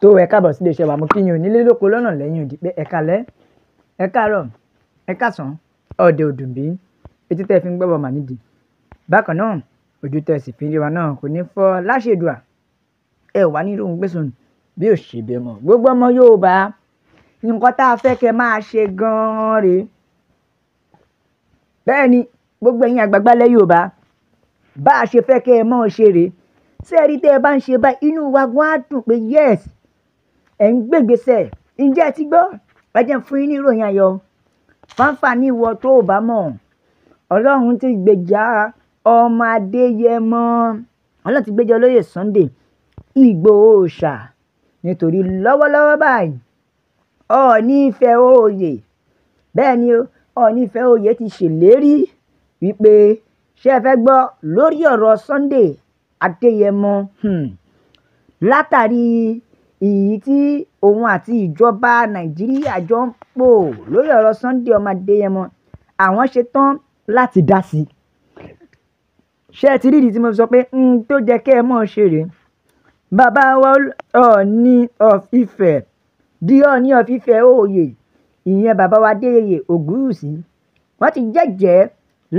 Tó ẹ káàbọ̀ sí iléeṣẹ́ wa, mo kí yín o nílé lóko lọ́nà lẹ́yìn odi pé ẹ káalẹ́, ẹ káàárọ̀, ẹ káàsán, ọ̀dẹ̀ òdùn bí, etí tẹ́ fi ń gbọ́bọ̀ mà nídìí. Bákan náà, ojú tẹ́ sì fi ń rí wa náà kò ní fọ́ láṣẹ Èdùà. Ẹ wà ní irú gbèsùn bí ò ṣe bẹ́ẹ̀ mọ̀. Gbogbo ọmọ Yorùbá, nǹkan tá a fẹ́ kẹ́ máa ṣe gan-an rèé. Bẹ́ẹ̀ ni, gbogbo ẹ̀yin àgbàgbà ilẹ̀ Yorùbá, bá a ṣe fẹ́ kẹ́ ẹ máa ṣe rèé. Ṣé ẹ rí tẹ́ ẹ bá ń ṣe báyìí, inú wa gan á dùn pé yes, ẹ̀ ń gbégbèsè. Ǹjẹ́ ẹ ti gbọ́? Ẹ jẹ́ n fún yín ní ìròyìn ayọ̀. Fáńfàní ìwọ tó ò bá mọ̀, Ọlọ́run ti gbèjà ọmọ Adéyẹmọ. Ọlọ́run ti gbèjà olóyè Sunday Ìgbòho Òòṣà. Nítorí lọ́wọ́lọ́wọ́ báyìí, Ọọ̀ni Ifẹ̀ oyè. Bẹ́ẹ̀ ni o, Ọọ̀ni Ifẹ̀ oyè ti ṣèlérí wípé ṣé ẹ fẹ́ gbọ́ lórí ọ̀rọ̀ Sunday Adéyẹmọ, látàrí èyí tí òun àti ìjọba Nàìjíríà jọ ń pò lórí ọ̀rọ̀ Sunday ọmọ Adéyẹmọ, àwọn ṣetán láti dá sí i. Ṣé ẹ ti rí ìdí tí mo fi sọ pé n tó jẹ́ kí ẹ mọ̀ ṣe rèé? Bàbá wa Ọọ̀ni of Ifẹ̀, the Ọọ̀ni of Ifẹ̀ oyè, ìyẹn bàbá wa Adéyẹyè Ògúnwùsì, wọ́n ti jẹ́jẹ̀ẹ́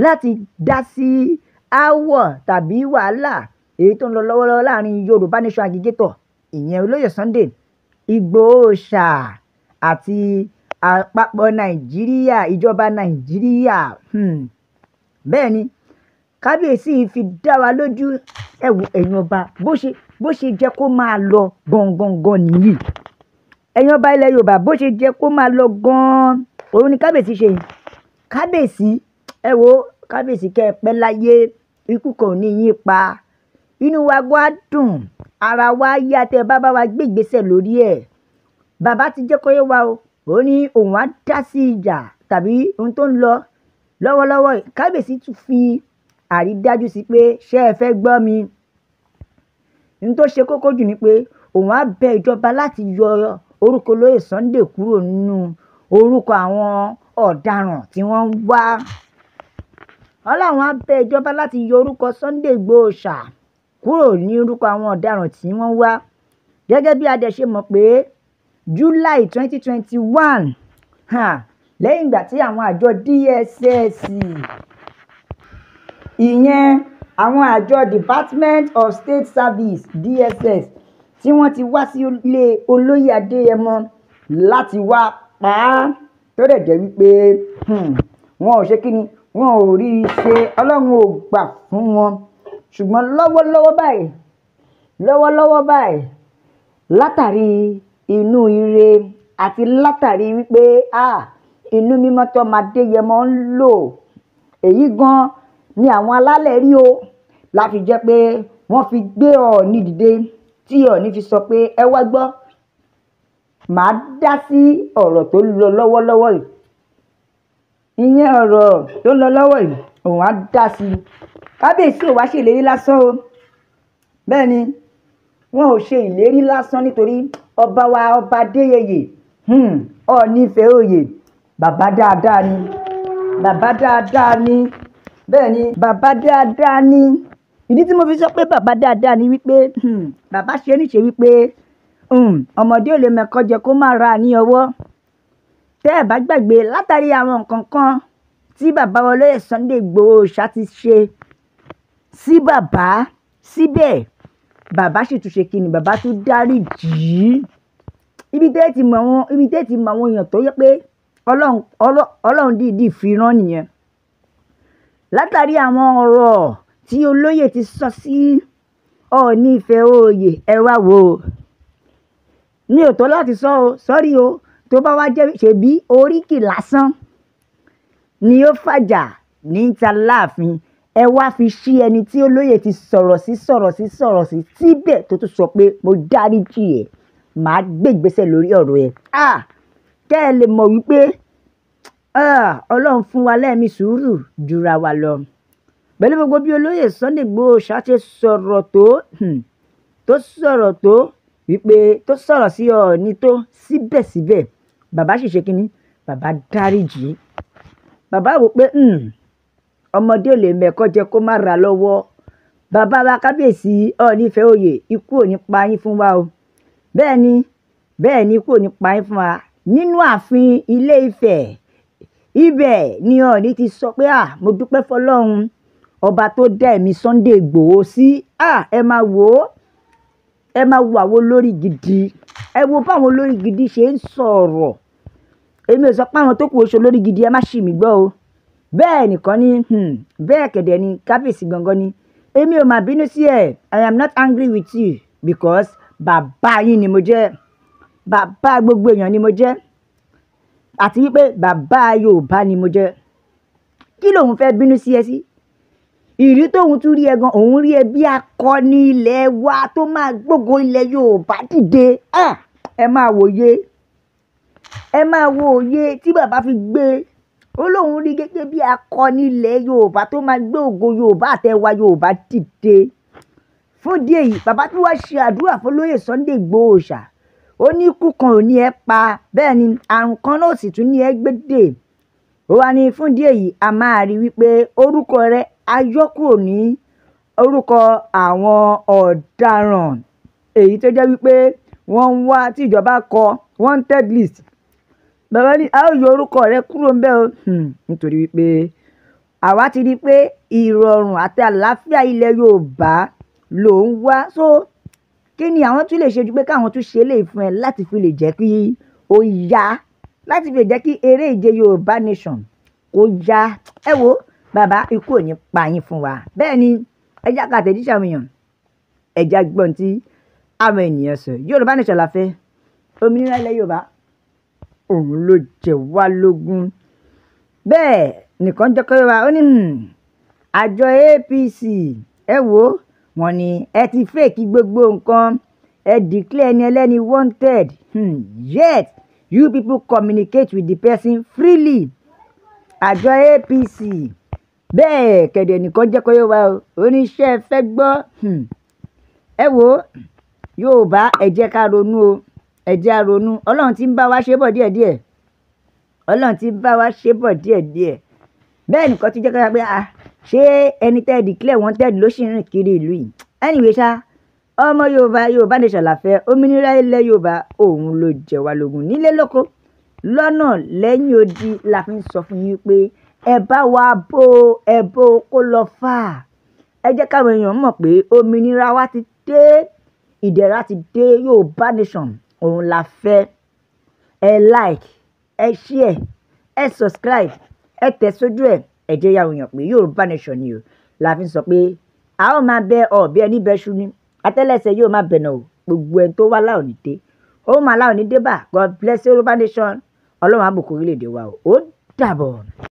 láti dá sí aáwọ̀ tàbí wàhálà èyí tó ń lọ lọ́wọ́lọ́wọ́ láàrin Yorùbá Nation Agitator, ìyẹn olóyè Sunday Ìgbòho Òòṣà àti àpapọ̀ Nàìjíríà, ìjọba Nàìjíríà. Bẹ́ẹ̀ ni, kábíyèsí fi dá wa lójú. Ẹ wo ẹ̀yin ọba, bó ṣe jẹ́ kó máa lọ gangan nìyí. Ẹ̀yin ọba ilẹ̀ Yorùbá, bó ṣe jẹ́ kó máa lọ gan-an, òun ni kábíyèsí ṣe yìí. Kábíyèsí, ẹ wo kábíyèsí kẹ́ ẹ pẹ́ láyé, ikú kan ò ní yín pa. Inú wa gan á dùn, ara wa yá tẹ́ ẹ bá bá wa gbé ìgbésẹ̀ lórí ẹ̀. Bàbá ti jẹ́ kó yé wa o, ó ní òun á dá sí ìjà tàbí ohun tó ń lọ lọ́wọ́lọ́wọ́ yìí. Kábíyèsí tún fi àrídájú sí pé ṣé ẹ fẹ́ gbọ́ mi? Ohun tó ṣe kókó jù ni pé òun á bẹ ìjọba láti yọ orúkọ olóyè Sunday kúrò nínú orúkọ àwọn ọ̀daràn tí wọ́n ń wá. Wọ́n láwọn á bẹ ìjọba láti yọ orúkọ Sunday Ìgbòho Òòṣà kúrò ní orúkọ àwọn ọ̀daràn tí wọ́n ń wá. Gẹ́gẹ́ bí a dẹ̀ ṣe mọ̀ pé July 2021, lẹ́yìn ìgbà tí àwọn àjọ DSS, ìyẹn àwọn àjọ Department of State Service DSS, tí wọ́n ti wá sí ilé olóyè Adéyẹmọ láti wá pa á, tó dẹ̀ jẹ́ wípé wọn ò ṣe kíni, wọn ò rí i ṣe, Ọlọ́run ò gbà fún wọn. Ṣùgbọ́n lọ́wọ́lọ́wọ́ báyìí, lọ́wọ́lọ́wọ́ báyìí, látàrí inú ire àti látàrí wípé inú mímọ́ tó ọmọ Adéyẹmọ ń lò, èyí gan ni àwọn alálẹ̀ rí o, la fi jẹ́ pé wọ́n fi gbé Ọọ̀ni dìde, tí Ọọ̀ni fi sọ pé ẹ wá gbọ́, màá dá sí ọ̀rọ̀ tó ń lọ lọ́wọ́lọ́wọ́ yìí. Ìyẹn ọ̀rọ̀ tó ń lọ lọ́wọ́ yìí, òun á dá sí i. Kábíyèsí ò wá ṣe ìlérí lásán o. Bẹ́ẹ̀ ni, wọn ò ṣe ìlérí lásán nítorí ọba wa ọba Adéyẹyè, Ọọ̀ni Ifẹ̀ oyè, bàbá dáadáa ni, bàbá dáadáa ni. Bẹ́ẹ̀ ni, bàbá dáadáa ni. Ìdí tí mo fi sọ pé bàbá dáadáa ni wípé bàbá ṣe níṣe wípé ọmọdé ò lè mẹ́kọ́ jẹ kó má ra ní ọwọ́. Tẹ́ ẹ bá gbàgbé látàrí àwọn nǹkan kan tí bàbá wa olóyè Sunday Ìgbòho Òòṣà ti ṣe sí bàbá, síbẹ̀ bàbá sì tún ṣe kíni, bàbá tún dáríjì í. Ibi tẹ́ ẹ ti mọ àwọn, ibi tẹ́ ẹ ti mọ àwọn èèyàn tó yẹ pé Ọlọ́run dìídì fi rán nìyẹn. Látàrí àwọn ọ̀rọ̀ tí olóyè ti sọ sí Ọọ̀ni Ifẹ̀ oyè, ẹ wá wò ó. Mi ò tó láti sọ o, sorry o, tó bá wá jẹ́ ṣèbí oríkì lásán ni ó fàjà níta láàfin. Ẹ wá fi ṣí ẹni tí olóyè ti sọ̀rọ̀ sí, sọ̀rọ̀ sí, sọ̀rọ̀ sí, síbẹ̀ tó tún sọ pé mo dáríjì ẹ́, màá gbé ìgbésẹ̀ lórí ọ̀rọ̀ ẹ. Kẹ́ ẹ lè mọ̀ wípé Ọlọ́run fún wa lẹ́mìí sùúrù jura wa lọ. Pẹ̀lú gbogbo bí olóyè Sunday Ìgbòho Òòṣà ṣe sọ̀rọ̀ tó, tó sọ̀rọ̀ tó wípé tó sọ̀rọ̀ sí Ọọ̀ni tó, síbẹ̀síbẹ̀ bàbá sì ṣe kíni, bàbá dáríjì. Bàbá wò pé ọmọdé ò lè mẹ́kọ́ jẹ kó má ra lọ́wọ́. Bàbá wa kábíyèsí Ọọ̀ni Ifẹ̀ oyè, ikú ò ní pa yín fún wa o. Bẹ́ẹ̀ ni, bẹ́ẹ̀ ni ikú ò ní pa yín fún wa. Nínú ààfin Ilé Ifẹ̀, ibẹ̀ ni Ọọ̀ni ti sọ pé à, mo dúpẹ́ fọlọ́run ọba tó dá ẹ̀mí Sunday Igboho sí. À, ẹ máa wò ó, ẹ máa wo àwọn olórí gidi, ẹ wo báwọn olórí gidi ṣe ń sọ̀rọ̀. Èmi ò sọ pé àwọn tó kù oṣù olórí gidi, ẹ má ṣì mí gbọ́ o. Bẹ́ẹ̀ nìkan ni, bẹ́ẹ̀ kẹ̀dẹ̀ ni kábíyèsí gangan ni. Èmi ò máa bínú sí ẹ. I am not angry with you because bàbá yín ni mo jẹ́, bàbá gbogbo èèyàn ni mo jẹ́, àti wípé bàbá Yorùbá ni mo jẹ́. Kí lòun fẹ́ bínú sí ẹ sí? Ìrí tóun tún rí ẹ gan, òun rí ẹ bí akọni ilẹ̀ wa tó máa gbógo ilẹ̀ Yorùbá dìde. Ah, ẹ máa wòye, ẹ máa wo òye tí bàbá fi gbé. Ó lóun rí gẹ́gẹ́ bí akọni ilẹ̀ Yorùbá tó máa gbé ògo Yorùbá àtẹwà Yorùbá dìde. Fún ìdí èyí, bàbá tí wàá ṣe àdúrà fún olóyè Sunday Igboho ṣá. Ó ní ikú kan ò ní ẹ pa, bẹ́ẹ̀ ni àrùn kan náà sì tún ní ẹ gbé dè. Ó wá ní fún ìdí èyí, a máa rí wípé orúkọ rẹ̀ á yọ kúrò ní orúkọ àwọn ọ̀daràn, èyí tó jẹ́ wípé wọ́n ń wá tí ìjọba kọ wanted list. Bàbá ní a ó yọ orúkọ rẹ̀ kúrò ńbẹ̀ o, nítorí wípé àwa ti rí pé ìrọ̀rùn àti àlàáfíà ilẹ̀ Yorùbá ló ń wá. So kí ni àwọn tún lè ṣe ju pé káwọn tún ṣe léè fún ẹ láti fi lè jẹ́ kí ó yá, láti fi lè jẹ́ kí eré ìje Yorùbá nation kó yá. Ẹ wo bàbá, ikú ò ní pa yín fún wa. Bẹ́ẹ̀ ni, ẹ jẹ́ ká tẹ̀jíṣẹ́ àwọn èèyàn, ẹ jẹ́ gbọ́n tí àwọn ènìyàn sọ. Yorùbá nation la fẹ́, òmìnira ilẹ̀ Yorùbá òun ló jẹ wá lógún. Bẹ́ẹ̀ nìkan jẹ́ kó wá, ó ní àjọ APC, ẹ wo wọ́n ní ẹ ti fake gbogbo nǹkan, ẹ declare ẹni ẹlẹ́ni wanted, yet you people communicate with the person freely. Àjọ APC. Bẹ́ẹ̀ kẹ̀dẹ̀ nìkan jẹ́ kó wá o, oníṣẹ́ fẹ́ gbọ́. Ẹ wo Yorùbá, ẹ jẹ́ ká ronú o, ẹ jẹ́ á ronú. Ọlọ́run tí ń bá wa ṣe bọ̀ díẹ̀díẹ̀, Ọlọ́run tí ń bá wa ṣe bọ̀ díẹ̀díẹ̀. Bẹ́ẹ̀ nìkan tí jẹ́ ká pé ah, ṣé ẹni tẹ́ declare wanted ló ṣì ń rìn kiri ìlú yìí? Anyway ṣá, ọmọ Yorùbá, Yorùbá nation la fẹ́, òmìnira ilẹ̀ Yorùbá òun ló jẹ wá lógún. Nílé lóko lọ́nà lẹ́yìn odi la fi ń sọ fún yín pé ẹ bá wa bó, ẹ bó kó lọ fà. Ẹ jẹ́ káwọn èèyàn mọ̀ pé òmìnira wa ti dé, ìdẹ̀ra ti dé, Yorùbá nation òun la fẹ́. Ẹ like, ẹ share, ẹ subscribe, ẹ tẹ̀ sójú ẹ, ẹ jẹ́ yàwó èèyàn pé Yorùbá nation ni o. La fi ń sọ pé a ó máa bẹ ọ̀bẹ ẹni bẹ́ṣu ni, àtẹ́lẹsẹ̀ yóò máa bẹ̀nà o. Gbogbo ẹni tó wá láò ní dé, ó máa láò ní dé bá. God bless Yorùbá nation. Ọlọ́run á bùkún orílẹ̀-èdè wa o. Ó dàbọ̀.